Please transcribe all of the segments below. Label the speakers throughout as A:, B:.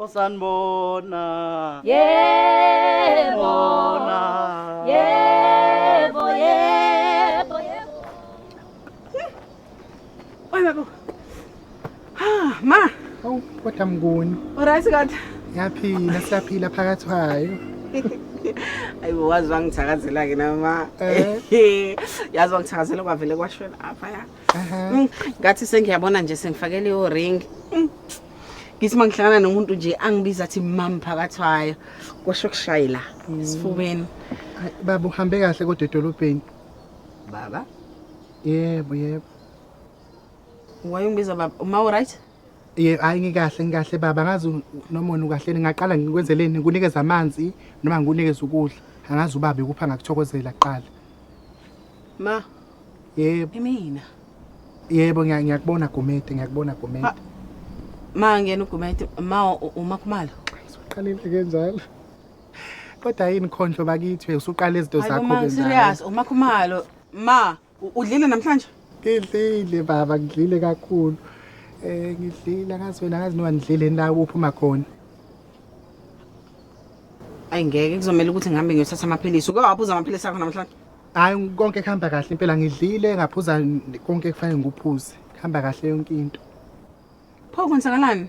A: Osanibona.
B: Yebo.
A: Bona.
B: Yebo, yebo, yebo.
C: Oy babo. Ha, ma.
D: Awu kodwa Mnguni,
C: Alright kanti.
D: yaphila siyaphila phakathi kwayo.
C: Ayibo wazi wangithakazela ke nama.
D: Eh.
C: Yazi wangithakazela kwavele kwashona apha ya.
D: Aha.
C: Ngathi sengiyabona nje sengifakele yo ring. Ngithi mangihlangana nomuntu nje angibiza athi mam phakathi kwayo. Kwasho kushayela esifubeni.
D: Hayi, Baba uhambe kahle kodwa edolobheni.
C: Baba,
D: Yebo, yebo.
C: wayungibiza baba. Uma uright?
D: Ye hayi ngikahle ngikahle baba ngazi noma wena ukahle ngaqala ngikwenzeleni ngikunikeza amanzi noma ngikunikeza ukudla. Angazi ubaba ikupha ngakuthokozela kuqala.
C: Ma,
D: Yebo,
C: imina.
D: yebo ngiyakubona Gumede, ngiyakubona Gumede.
C: Ah. Ma ngena uGumede, ma uMakhumalo.
D: Usuqalile ke njalo. Kodwa yini khondlo bakithi usuqala izinto
C: Hayibo
D: zakho
C: ma
D: ke njalo.
C: serious, uMakhumalo. Ma, udlile namhlanje?
D: Ngidlile baba, ngidlile kakhulu. Eh ngidlile angazi wena angazi noma ngidlile la uphuma khona.
C: Ayi ngeke kuzomela ukuthi ngihambe ngiyothatha amaphilisi. Uke waphuza amaphilisi akho namhlanje?
D: Hayi konke kuhamba kahle impela ngidlile ngaphuza konke kufanele ngikuphuze. Kuhamba kahle yonke into.
C: Pho kwenzakalani?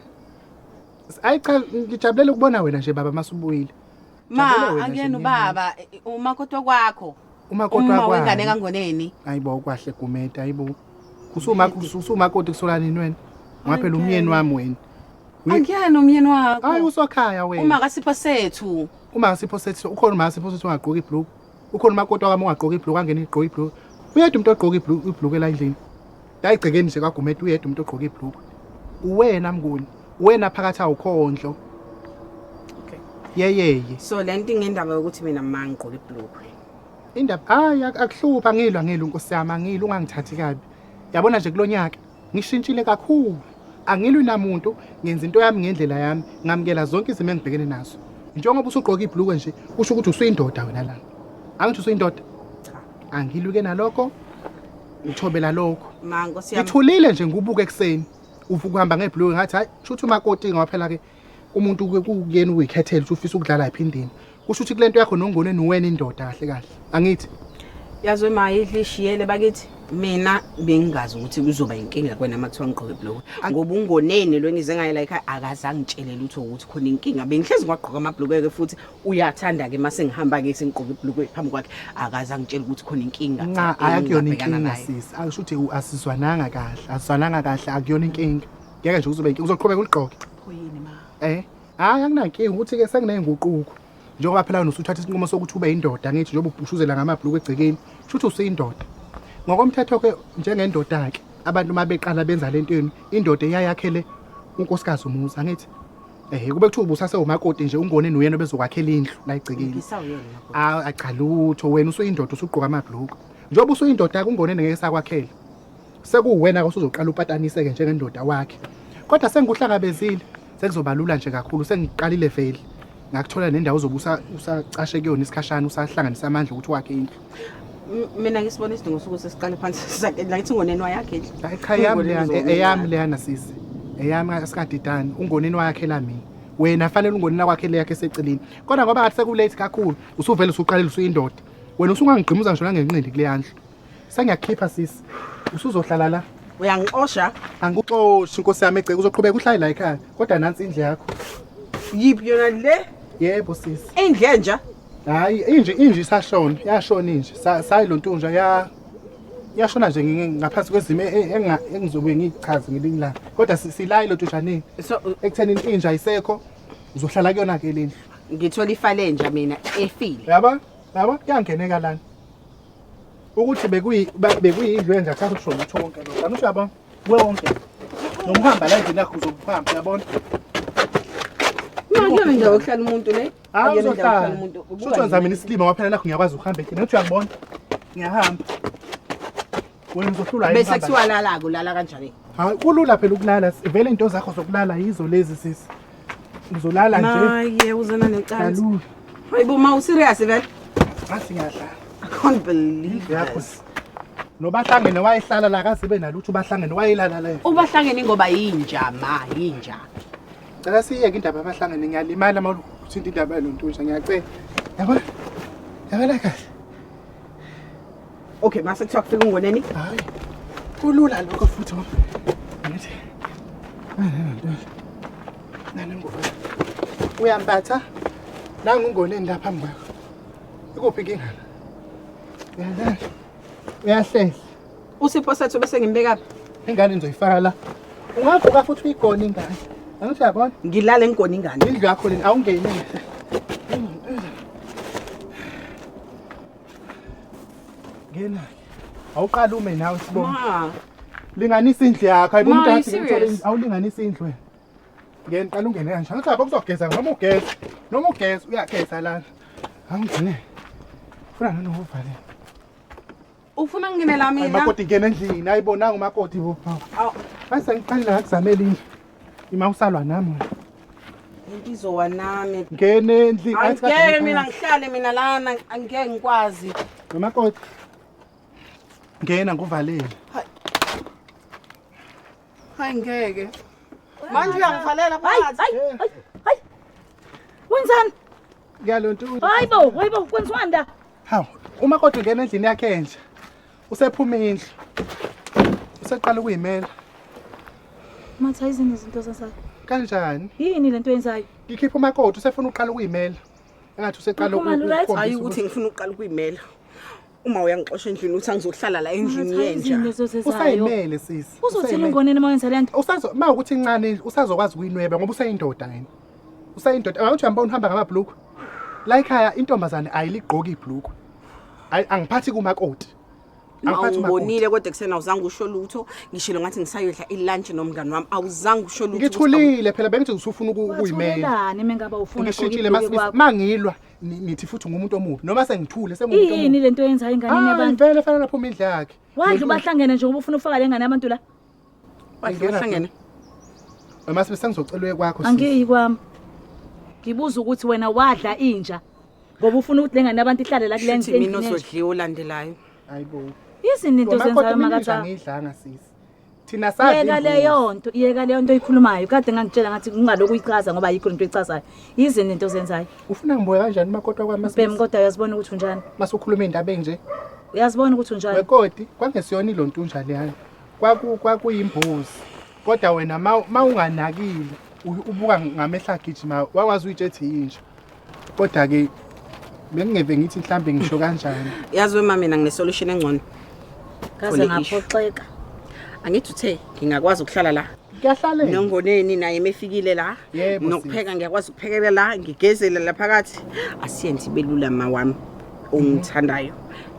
D: Hayi cha ngijabulela ukubona wena nje baba masubuyile.
C: Ma,
D: Jabule wena nje,
C: akuyena ubaba, umakoti kwakho.
D: Umakoti
C: Uma
D: wakwani?
C: wengane kaNgoneni.
D: Hayibo kwahle Gumede hayibo. Usumakoti kusola nini wena? Ngoba phela umyeni wami wena.
C: Angiyena umyeni wakho.
D: Hayi usokhaya wena.
C: Uma kasipho sethu.
D: Uma ngasipho sethu ukhona uma ngasipho sethu ungagqoki ibhluku. Ukhona umakoti wami ungagqoki ibhluku angene igqoki ibhluku. Uyedwa umuntu ogqoka ibhluku ibhluku la endlini. La igcekeni nje kwaGumede uyedwa umuntu ogqoka ibhluku. Uwena Mnguni, uwena phakathi awukhondlo.
C: Okay.
D: Yeyeye.
C: So le nto ingendaba yokuthi mina ma ngigqoke ibhlukwe.
D: Indaba hayi akuhlupha angilwa ngilwa Nkosi yami angilwa ungangithathi kabi. Yabona nje kulonyaka ngishintshile kakhulu. Angilwi namuntu ngenza into yami ngendlela yami ngamukela zonke izimo engibhekene nazo. Njengoba usugqoka ibhluku nje kusho ukuthi usuyindoda wena lana. Angithi usuyindoda?
C: Cha.
D: Angilwi ke nalokho. Ngithobela lokho.
C: Ma Nkosi yami.
D: Ngithulile nje ngubuke ekseni. Uvuka uhamba ngebhluku ngathi hayi shuthi umakoti ngoba phela ke umuntu kuyena uyikhethela ukuthi ufisa ukudlala iphi indima. Kusho ukuthi kulento yakho nongone nuwena indoda kahle kahle. Angithi
C: Yazwe ma idlishiyele bakithi. Mina bengingazi ukuthi kuzoba inkinga kwena uma kuthiwa ngigqoke ibhlukwe. Ngoba ungoneni lo engize ngaye la ekhaya akaze angitshele lutho ukuthi khona inkinga. Bengihlezi ngiwagqoka amabhlukwe ke futhi uyathanda ke mase ngihamba ke sengigqoke ibhlukwe phambi kwakhe akaze angitshele ukuthi khona inkinga.
D: Nca akuyona
C: engingabhekana
D: inkinga
C: nayo.
D: sisi. Akusho ukuthi asizwananga kahle. Asizwananga kahle akuyona inkinga. Ngeke nje uzobe inkinga uzoqhubeka uligqoke.
C: Pho yini ma?
D: Eh, hayi anginankinga ukuthi ke sengineyinguquko. Njengoba phela wena usuthatha isinqumo sokuthi ube indoda ngithi njengoba ubhushuzela ngamabhluku egcekeni, kusho ukuthi usuyindoda. Ngokomthetho ke njengendoda ke abantu uma beqala benza lento yenu, indoda iyayakhele unkosikazi umuzi angithi. Eh kube kuthiwa ubusase umakoti nje ungone noyena bezokwakhela indlu la egcekeni.
C: Ngisawuyena makoti.
D: Ah cha lutho wena usuyindoda usugqoka amabhluku. Njengoba usuyindoda kungone ngeke sakwakhela. Sekuwena ke usuzoqala upatanise ke njengendoda wakhe. Kodwa sengikuhlangabezile sekuzoba lula nje kakhulu sengiqalile vele. Ngakuthola nendawo ozobe usacashe kuyona isikhashana usahlanganisa amandla ukuthi wakhe indlu.
C: Mina ngisibona isidingo sokuthi siqale phansi sakhe la ithi ngoneni wayakhe indlu.
D: Hayi cha eyami
C: Ungoneni
D: leyana
C: uzobe
D: eyami
C: unalo.
D: leyana sisi. Eyami asikadidani ungoneni wayakhela mina. Wena fanele ungoneni kwakhe leyakhe eseceleni. Kodwa ngoba ngathi sekulate kakhulu usuvele usuqalile usuyindoda. Wena usungangigqimuza ngisho nangenqindi kuleya ndlu. Sengiyakukhipha sisi. Usuzohlala la.
C: Uyangixosha?
D: Angikuxoshi inkosi yami egceke uzoqhubeka uhlale la ekhaya. Kodwa nansi indlu yakho.
C: Yiphi yona le?
D: Yebo sisi.
C: Indlu enja?
D: Hayi inje inje isashona, yashona inje. Sayilontunja ya yashona nje ngaphansi kwezimo engizobuye ngichaze ngelinye ilanga. Kodwa silayi lontunjaneni.
C: So
D: Ekuthenini inja ayisekho uzohlala kuyona ke lendlu.
C: ngithola ifa lenja mina efile.
D: Yabo? Yabo? Kuyangeneka lana. Ukuthi bekuyindlu enja thatha ukusho lutho konke lokho. Angisho yabo? Kuwe wonke. Noma uhamba la endlini yakho uzobuhamba uyabona?
C: Ma kuyona indawo yokuhlala umuntu le.
D: Hayi
C: Akuyona indawo yokuhlala
D: uzohlala.
C: umuntu. Ubuka
D: Shuthi wenza
C: nje.
D: mina isilima ngoba phela nakho ngiyakwazi ukuhamba endlini. Ngithi uyangibona? Ngiyahamba. Wena uzohlulwa yini
C: Bese
D: ukuhamba?
C: kuthiwa lala kulala kanjani?
D: Hayi kulula phela ukulala. Vele into zakho zokulala yizo lezi sisi. Uzolala nje.
C: Maye uzona necansi.
D: Kalula.
C: Hayibo ma userious vele?
D: Ngathi ngiyadlala.
C: I can't believe
D: Yakho.
C: this.
D: Nobahlangene wayehlala la kaze ibe nalutho ubahlangene wayelala la.
C: Ubahlangene ngoba yinja ma yinja.
D: Cela siyeke indaba abahlangene ngiyalimala uma uthinta indaba yalontunja ngiyacela. Yabona? Yabona kahle.
C: Okay, mase kuthiwa kufika ungoneni.
D: Hayi. Kulula lokho futhi ngoba ngithi nale ngubo. Uyambatha nangu ungoneni la phambi kwakho. Ikuphi inkinga la? Uyalala. Uyahlehla.
C: Usipho sethu bese ngimbekaphi?
D: Ingane ngizoyifaka la. Ungavuka futhi uyigone ingane. Angithi uyabona?
C: Ngilale ngigone ingane.
D: Indlu yakho lena awungeni. Ngena. Awuqala ume nawe sibonga.
C: Ma.
D: Linganisa indlu yakho. Hayibo
A: Ma,
D: umuntu
A: are you
D: athi ngithole
A: serious?
D: indlu. Awulinganisa indlu wena. Ngena qala ungene kanje. Angithi lapha kuzogeza noma ugeza. Noma ugeza uyageza lana. Awungene. Funa nanokuvalela.
C: Ufuna ngingene la
D: Hayi
C: mina?
D: makoti ngena endlini. Ayibonanga umakoti bo.
C: Awu,
D: Bese ngiqalile ngakuzamela indlu. Ima usalwa nami wena.
C: Impizo nami.
D: Ngena endlini. Athi kade
C: Angeke mina
D: ngiphansi.
C: ngihlale mina lana angeke ngikwazi.
D: Nomakoti. Ngena nguvalele.
C: Hayi ngeke. Manje uyangivalela
B: Hayi,
C: phakathi.
B: hayi, hayi, hayi. Wenzani?
D: Ngiyalontuza.
B: Hayi bo, hayi bo, kwenziwani la?
D: Hawu, umakoti ungena endlini yakhe entsha. Usephuma indlu. Useqala ukuyimela.
B: Matha izini izinto ozenzayo.
D: Kanjani?
B: Yini lento oyenzayo?
D: Ngikhipha umakoti usefuna uqala ukuyimela. Engathi useqala
B: Uphuma right?
C: Hayi ukuthi ngifuna ukuqala ukuyimela. Uma uyangixosha endlini uthi angizohlala la endlini
B: Matha izini
C: yenja.
B: lezo ozenzayo.
D: Usayimele sisi.
B: Uzothini
D: Usayimele.
B: ungoneni uma wenza le nto?
D: Usazo ma ukuthi incane indlu usazokwazi ukuyinweba ngoba useyindoda yena. Useyindoda. Awuthi uyambona uhamba ngamabhlukwe. La ekhaya intombazane ayiligqoki ibhlukwe. Ayi angiphathi kumakoti. Angiphathi umakoti.
C: Awungibonile kodwa ekuseni awuzange usho lutho. Ngishilo ngathi ngisayodla ilunch nomngani wami. Awuzange usho lutho. ukuthi
D: Ngithulile phela bengithi usufuna ukuyimela.
B: Wathulelani mengabe ufuna
D: Ngishintshile
B: ukugqoka
D: masibisi
B: kwakho?
D: mangilwa nithi futhi ngumuntu omubi noma sengithule sengumuntu
B: Yini
D: omubi.
B: lento oyenzayo enganeni
D: Hayi
B: yabantu?
D: vele fanele aphume indlu yakhe.
B: Wadla ubahlangene nje ngoba ufuna ukufaka le ngane yabantu la?
C: Wadla uhlangene.
D: Masibisi sengizocela kwakho sisi.
B: Angiyi kwami. Ngibuza ukuthi wena wadla inja ngoba ufuna ukuthi le ngane yabantu ihlale la kule
C: Shuthi mina
B: ndlu.
C: ozodliwa olandelayo.
D: Hayibo.
B: Yizini into
D: Makoti
B: ozenzayo
D: mina
B: makatha?
D: ngidlanga sisi. Thina sadla.
B: Yeka leyo nto, yeka leyo nto oyikhulumayo. Kade ngangitshela ngathi ungaloku uyichaza ngoba ayikho lento oyichazayo. Yizini into ozenzayo?
D: Ufuna ngibuye kanjani umakoti wakwami
B: Bhemi
D: masibisi?
B: kodwa uyazibona ukuthi unjani?
D: Masukhuluma indaba enje.
B: Uyazibona ukuthi unjani?
D: Wekoti kwangesiyona ilontunja leyana. Kwaku kwakuyimbuzi. Kodwa wena mawunganakile ubuka ngamehla agijima wakwazi uyitshethi yinja. Kodwa ke bengingeve ngithi mhlambe ngisho kanjani.
C: Yazi wema mina ngine solution engcono.
B: Ngaze
C: Khona issue.
B: ngaphoxeka.
C: Angithi uthe ngingakwazi ukuhlala la.
D: Kuyahlalela.
C: Nongoneni naye mefikile la.
D: Yebo,
C: Nokupheka ngiyakwazi ukuphekela la, ngigezele la phakathi. Asiyenze ibelula ma wami ongithandayo.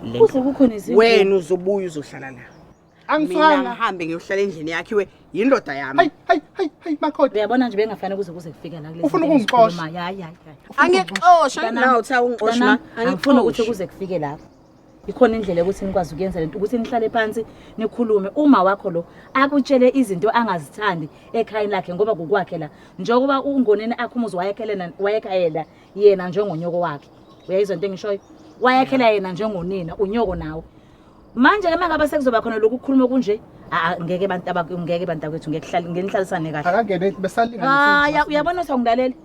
C: Le
B: Kuze kukhona izinto.
C: wena uzobuya uzohlala la. Mina
D: Angiswanga.
C: ngihambe ngiyohlala endlini yakhiwe yindoda yami.
D: Hayi hayi hayi hayi makoti.
B: Uyabona nje bengafanele kuze kuze kufike la kulezi.
D: Ufuna
B: zinto
D: ukungixosha?
B: engizikhulumayo. Hayi hayi hayi.
C: Angixosha nawe uthi awungixoshi ma.
B: Mntanami, angifuni ukuthi kuze kufike lapho. Ikhona indlela yokuthi nikwazi ukuyenza lento ukuthi nihlale phansi nikhulume uma wakho lo akutshele izinto angazithandi ekhayeni lakhe ngoba kukwakhe la njengoba ungoneni akhe umuzi wayekhelena wayekhayela yena njengonyoko wakhe uyayizwa into engishoyo wayekhela yena njengonina unyoko nawe manje ke mangabe sekuzoba khona lokhu kukhuluma kunje a ngeke bantu ngeke bantakwethu ngeke kuhlale ngenihlalisane kahle
D: Akangene besalinganisa.
B: Haya uyabona ukuthi awungilaleli.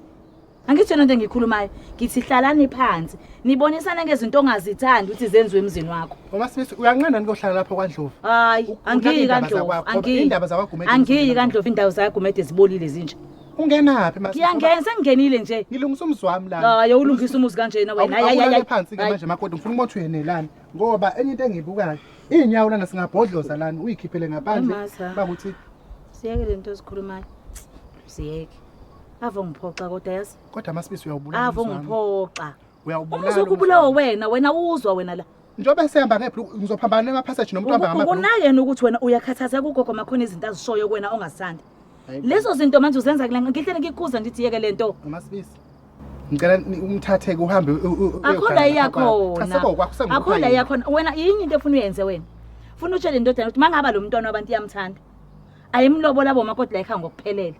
B: Angithi yona into engiyikhulumayo. Ngithi hlalani phansi. Nibonisane ngezinto ongazithandi ukuthi zenziwe emzini wakho.
D: Ngoba sibisi uyanqena nikohlala lapho kwaNdlovu.
B: Hayi,
D: Unake
B: angiyi
D: iy'ndaba
B: kaNdlovu,
D: zakwakho, ngoba
B: angiyi.
D: iy'ndaba zakwaGumede
B: Angiyi
D: zizona
B: kaNdlovu indawo zakwaGumede zibolile zinje.
D: Ungenaphi mase?
B: Ngiyangena sengingenile nje.
D: Ngilungisa umuzi wami la.
B: Hayi, ulungisa umuzi kanjena wena. Hayi hayi hayi.
D: phansi ke manje makoti ngifuna ukubona ukuthi uyenelani ngoba enye into engiyibukayo iy'nyawo lana singabhodloza lana uyikhiphele ngaphandle
B: Masa.
D: bakuthi
B: Siyeke lento ozikhulumayo. Siyeke. Avo ngiphoxa kodwa yazi.
D: kodwa masibisi uyawubulala
B: Avo
D: umuzi wami.
B: ngiphoxa.
D: Uyawubulala
B: Umuzi
D: umuzi
B: ukubulawa
D: wami.
B: wena, wena uzwa wena la.
D: Njengoba sehamba ngebhluku ngizophambana ema-passage nomuntu ohamba ngamabhluku.
B: Ukunayena ukuthi wena uyakhathazeka ugogo makhona izinto azishoyo kuwena ongazithandi.
D: Hayi bo.
B: Lezo zinto manje uzenza kule ngihlele ngikhuza ngithi yeke lento.
D: Masibisi ngicela umthatheke uhambe
B: Akho la iyakhona.
D: Cha
B: Akho la iyakhona. Wena yini into efuna uyenze wena? Funa utshele indodana ukuthi mangaba lo mntwana wabantu iyamthanda. Ayimlobo labo makoti la ekhaya ngokuphelele.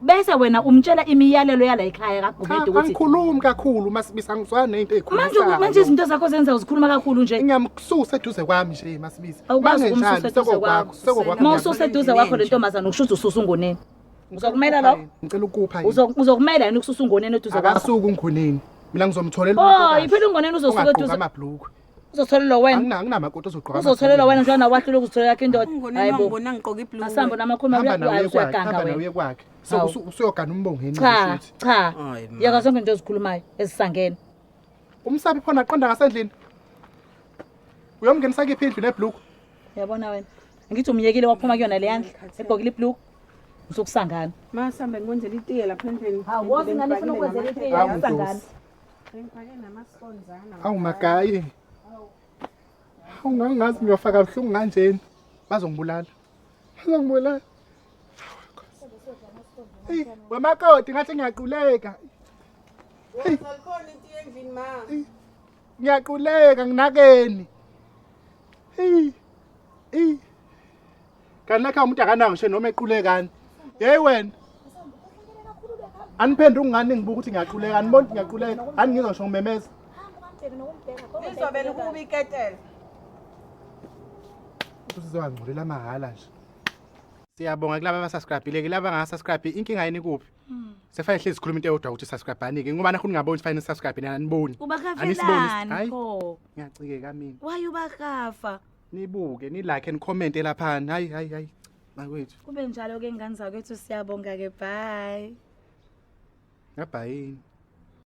B: Bese wena umtshela imiyalelo yala ekhaya kaGumede ukuthi
D: Angikhulumi kakhulu masibisi angizwani nento
B: manje manje izinto zakho zenza uzikhuluma kakhulu nje.
D: Ngiyamsusa eduze kwami nje masibisi.
B: Awukwazi
D: Mangenjalo,
B: ukumsusa eduze
D: sekokwakho,
B: kwakho.
D: sekokwakho.
B: Uma ususa eduze kwakho le ntombazana ukusho ukuthi ususa ungoneni. Uzokumela lokho?
D: Ngicela ukupha yini?
B: Uzokumela yini ukususa uNgoneni eduze kwakho?
D: Akasuki uNgoneni. Mina ngizomtholela
B: Oh,
D: umuntu
B: iphela uNgoneni uzosuka
D: ongagqoka
B: eduze.
D: amabhlukwe.
B: Uzotholela wena.
D: Anginamakoti ozogqoka.
B: Uzotholela wena njengoba nawe wahluleka ukuzitholela yakho indoda.
C: Ungoneni
B: Hayibo.
C: wangibona ngigqoka ibhlukwe.
B: Asambo namakhulu
D: Hamba nawe uye kwakhe,
B: uyaganga
D: hamba nawe
B: wena.
D: uye kwakhe. So
B: Hawu.
D: usuyogana umbongeni
B: Cha,
D: ngisho.
B: cha.
C: Hayi, ma.
B: Yeka zonke into ozikhulumayo ezisangene.
D: Umsabi phona aqonda ngasendlini. Uyomngenisa kephi indlu nebhlukwe?
B: Uyabona wena. Ngithi umyekile waphuma kuyona le yandla egqokile ibhlukwe. Usukusangana.
C: Ma sambe ngikwenzela itiye lapha endlini.
B: Hawu, woza ingane ifuna ukwenzela itiye,
D: Hawu,
B: usangana.
D: Nkosi.
C: Ngifake namaskonzana.
D: Awu magayi. Awu ngangazi ngiyofaka buhlungu kanjeni. Bazongibulala. Bazongibulala. Eyi, wemakoti ngathi ngiyaquleka.
C: Salikhona itiye endlini ma.
D: Ngiyaquleka nginakeni. Eyi. Eyi. Kanti lakha umuntu akanawo ngisho noma equlekani. Hey wena. Aniphenduli ungani ngibuka ukuthi ngiyaquleka, aniboni ukuthi ngiyaquleka. Aningizwa ngisho ngimemeza.
C: Lizobe likubi iketela.
D: Usizowangcolela mahhala nje. Siyabonga kulaba abasubscribe-ile, kulaba abangasubscribe inkinga yini kuphi? Sefanele hlezi sikhuluma into eyodwa ukuthi subscribe-ani-ke ngoba nakho ningaboni ukuthi fanele subscribe nina aniboni. Anisiboni.
B: Ubakafelani
D: Hayi.
B: pho?
D: Ngiyacikeka mina.
B: Why ubakafa?
D: Nibuke, ni-like and comment laphana. Hayi hayi hayi. Bakwethu.
B: Kube njalo ke ngane zakwethu siyabonga ke bye.
D: Ngabhayini.